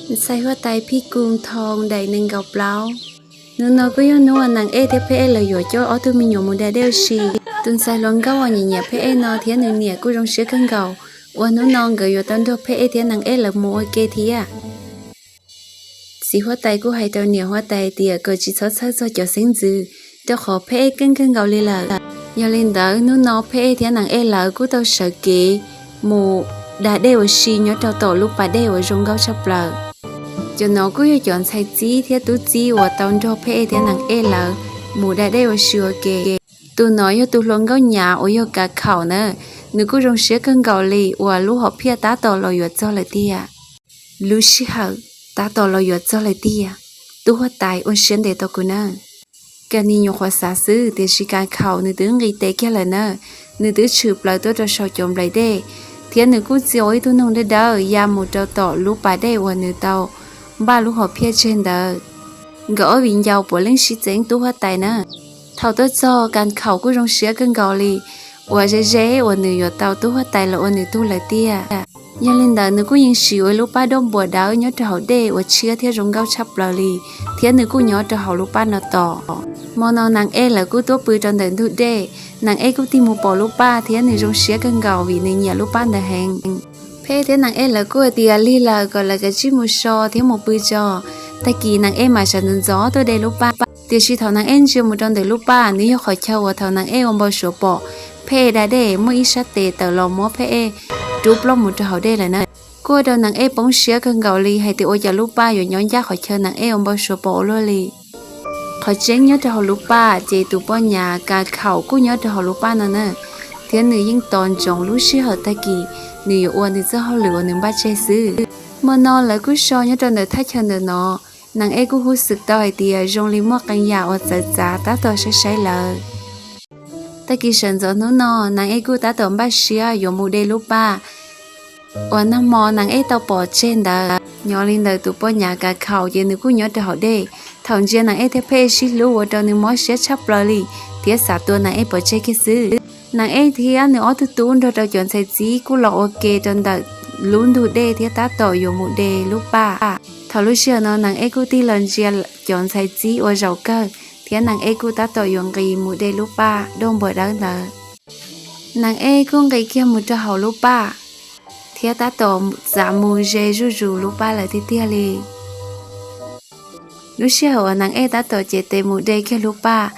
Ntxhais huab tais Phij Kub Thoo daim nees nkaum plaub. Hnub no kuj yog hnub uas Nees Ej thiab Phej Ej lawv yuav coj ob tug me nyuam mus da dej ua si. Tus ntxhais hluas nkauj uas nyiam nyiam Phej Ej no thiab nws niam kuj zoo siab kawg nkaus uas hnub no nkawd yuav tau nrog Phej Ej thiab Nees Ej lawv mus ua ke thiab. Txiv huab tais kuj hais rau niam huab tais tias kom tsis txhob txhawj txog cov xeeb ntxwv, rau qhov Phej Ej keej kawg nkaus li lawm. Yog li ntawd hnub no Phej Ej thiab Nees Ej lawv kuj tau sawv kev mus da dej ua si nyob rau tom lub pas dej uas zoo nkauj tshaj plaws. Cov no kuj yog cov ntxhais txib thiab tub txib uas tau nrog Phej Ej thiab Nees Ej lawv mus da dej ua si ua ke. Tus no yog tus hluas nkauj nyav uas yog Kav Khaum na, nws kuj zoo siab kawg nkaus li uas lub hom phiaj tab tom los yuav txog lawm tiag. Lub sij hawm tab tom los yuav txog lawm tiag, tub huab tais ua siab ntev tos kuv nawb. Kav Nis nyuam qhuav xav xwb tiam sis Kav Khaum nws twb nqis tes kiag lawm na, nws twb tshwm plaws tuaj rau saum cov nplaim dej, thiab nws kuj txia ua ib tug noog dawb dawb ya mus rau tom lub pas dej uas nws tau npaj lub hom phiaj tseg ntawd. Nkawd ob viv ncaus puav leej sib txeeb tub huab tais na. Thaum tuaj txog Kav Khaum kuj zoo siab kawg nkaus li uas ze ze uas nws yuav tau tub huab tais los ua nws tug lawm tiag. Yog li ntawd nws kuj yeej siv ua lub paj dauj npuas dawb nyob rau hauv dej uas tshiab thiab zoo nkauj tshaj plaws li, thiab nws kuj nyob rau hauv lub paj no tos. Hmo no Nees Ej lawv kuj tuaj pw rau ntawm ntug dej, Nees Ej kuj tig mus pom lub paj thiab nws zoo siab kawg nkaus vim nws nyiam lub paj ntawd heev. Phej Ej thiab Nees Ej lawv kuj hais tias lig lawm kom lawv kav tsij mus so thiab mus pw tso. Tag kis Nees Ej mam sawv ntxov ntxov tuaj de lub paj. Tiam sis thaum Nees Ej ntsia mus rau ntawm lub paj, nws yog qhov chaw uas thaum Nees Ej ua npau suav pom Phej Ej da dej muaj ib sab tes tawm los muab Phej Ej rub ploj mus rau hauv dej lawm na. Kuj ua rau Nees Ej poob siab kawg nkaus li hais tias ua cas lub paj yuav nyob ncaj qhov chaw Nees Ej ua npau suav pom ua luaj li. Qhov tseeb nyob rau hauv lub paj ces tus poj nyav Kav Khaum kuj nyob rau hauv lub paj no na, thiab nws yeej tos ntsoov lub sij hawm tag kis nws yuav ua nws txoj hauj lwm uas nws npaj tseg xwb. Hmo no lawv kuj so nyob rau ntawm thaj chaw ntawm no, Nees Ej kuj hu xwm tau hais tias zoo li muaj qee yam uas txawv txav tab tom saib saib lawv. Tag kis sawv ntxov hnub no, Nees Ej kuj tab tom npaj siab yuav mus de lub paj uas nag hmo Nees Ej tau pom tseg ntawd. Nyob li ntawd tus poj nyav Kav Khaum ces nws kuj nyob rau hauv dej. Thaum ntsia Nees Ej thiab Phej Ej sib hlub ua rau nws mob siab tshaj plaws li, thiab xav tua Nees Ej pov tseg kiag xwb. Nees Ej thiab nws ob tug tub nrog rau cov ntxhais txib kuj los ua ke rau ntawm lub ntug dej thiab tab tom yuav mus de lub paj. Thaum lub sij hawm no Nees Ej kuj tig los ntsia cov ntxhais txib ua zaum kawg, thiab Nees Ej kuj tab tom yuav nqis mus de lub paj dauj npuas dawb ntawd. Nees Ej kuj nqis kiag mus rau hauv lub paj, thiab tab tom txav mus ze zuj zus lub paj lawm tiag tiag li. Lub sij hawm uas Nees Ej tab tom cev tes mus de kiag lub paj,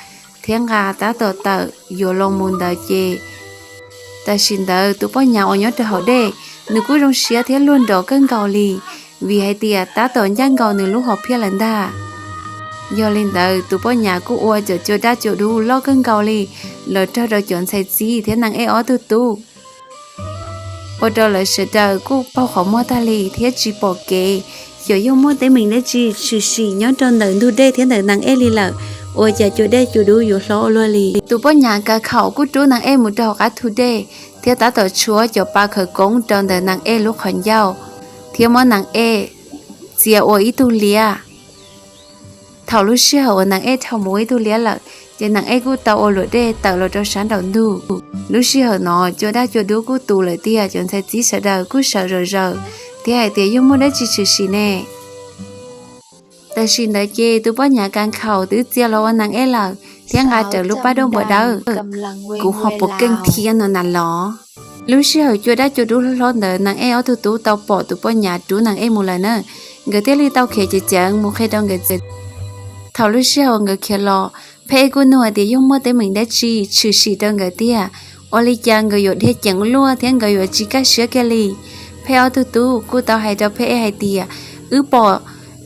thiab nqa tab tom tawm yuav los mus ntawd ces, tam sim ntawd tus poj nyav uas nyob rau hauv dej, nws kuj zoo siab thiab luag nrov kawg nkaus li, vim hais tias tab tom ncaj nkaus nws lub hom phiaj lawm ntag. Yog li ntawd tus poj nyav kuj ua cov cua daj cua dub loj kawg nkaus li los raug rau cov ntxhais txib thiab Nees Ej ob tug tub, ua rau lawv sawv daws kuj paug qhov muag tag li thiab tsis pom kev, xyov yog muaj teeb meem dab tsi tshwm sim nyob rau ntawm ntug dej thiab ntawm Nees Ej li lawm, ua cas cua dej cua dub yuav hlob ua luaj li. Tus poj nyav Kav Khaum kuj rub Nees Ej mus rau hauv qab thu dej, thiab tab tom tshuab cov pa khawv koob rau ntawm Nees Ej lub qhov ncauj, thiab muab Nees Ej txia ua ib tug liab. Thaum lub sij hawm uas Nees Ej dhau mus ua ib tug liab lawm, ces Nees Ej kuj tau ua luam dej tawm los rau sab nraum ntug. Lub sij hawm no cua daj cua dub kuj tu lawm tiag, cov ntxhais txib sawv daws kuj sawv zom zaws thiab hais tias yog muaj dab tsi tshwm sim ne. Tam sim ntawd ces tus poj nyav Kav Khaum twb txia los ua Nees Ej lawm thiab nqa rawv lub paj dauj npuas dawb. Kuv ho puas keej thiab no na los? Lub sij hawm cua daj cua dub hlob hlob ntawd Nees Ej ob tug tub tau pom tus poj nyav rub Nees Ej mus lawm na, nkawd thiaj li tau khiav ceev ceev mus qhia rau nkawd txiv. Thaum lub sij hawm nkawd khiav los, Phej Ej kuj nug hais tias yog muaj teeb meem dab tsi tshwm sim rau nkawd tiag, ua li cas nkawd yuav dhia ceev luaj thiab nkawd yuav tsis kaj siab kiag li. Phej Ej ob tug tub kuj tau hais rau Phej Ej hais tias, wb pom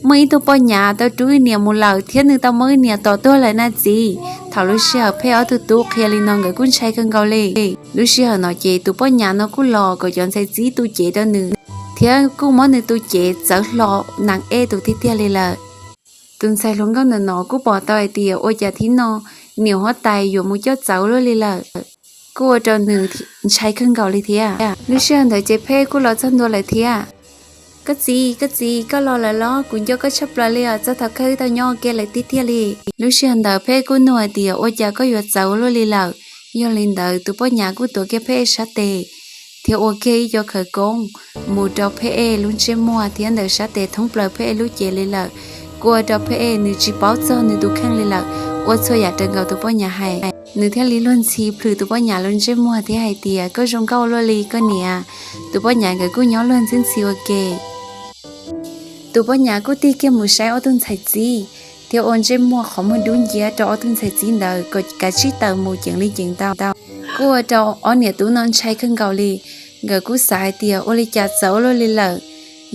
muaj ib tug poj nyav tau rub wb niam mus lawm thiab nws tau muab wb niam tom tuag lawm na txiv. Thaum lub sij hawm Phej Ej ob tug tub qhia li no nkawd kuj ntshai kawg nkaus li. Lub sij hawm no ces tus poj nyav no kuj los kom cov ntxhais txib tu cev rau nws, thiab kuj muab nws tu cev txawv hlo Nees Ej tus tiag tiag li lawm. Tus ntxhais hluas nkauj ntawm no kuj pom tau hais tias ua cas thib no niam huab tais yuav mus coj txawv luaj li lawm, kuj ua rau nws ntshai kawg nkaus li thiab. Lub sij hawm ntawd ces Phej Ej kuj los txog ntua lawm thiab. Koj txiv, koj txiv, koj los lawm los? Kuv nco koj tshaj plaws li os, txog thaum kawg wb tau nyob ua ke lawm tiag tiag li. Lub sij hawm ntawd Phej Ej kuj nug hais tias ua cas koj yuav txawv ua luaj li lawm. Yog li ntawd tus poj nyav kuj tuav kiag Phej Ej sab tes, thiab ua kiag ib co khawv koob mus rau Pheb Ej lub ntsej muag thiab ntawm sab tes thoob plaws Pheb Ej lub cev li lawm. Kuj ua rau Pheb Ej nws tsis paub txog nws tus kheej li lawm, ua txhua yam raws nkaus tus poj nyav hais. Nws thiaj li luag ntxhi plhws tus poj nyav lub ntsej muag thiab hais tias, koj zoo nkauj ua luaj li koj niam. Tus poj nyav nkawd kuj nyob luag ntxhi ntxhi ua ke. Tus poj nyav kuj tig kiag mus saib ob tug ntxhais txib thiab ua ntsej muag qhov muag dub nciab rau ob tug ntxhais txib ntawd kom kav tsij tawm mus ceev li ceev ntau. Kuj ua rau ob niam tub no ntshai kawg nkaus li. Nkawd kuj xav hais tias ua li cas txawv ua luaj li lawm.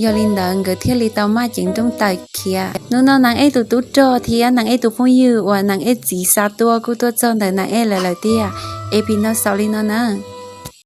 Yog li ntawd nkawd thiaj li tau maj ceev nrooj tawm khiav. Hnub no Neeb Ej tus tub rog thiab Neeb Ej tus phooj ywg uas Neeb Ej txiv xa tuaj kuj tuaj txog ntawm Neeb Ej lawv lawm tiag. Es pib no xaus li no na.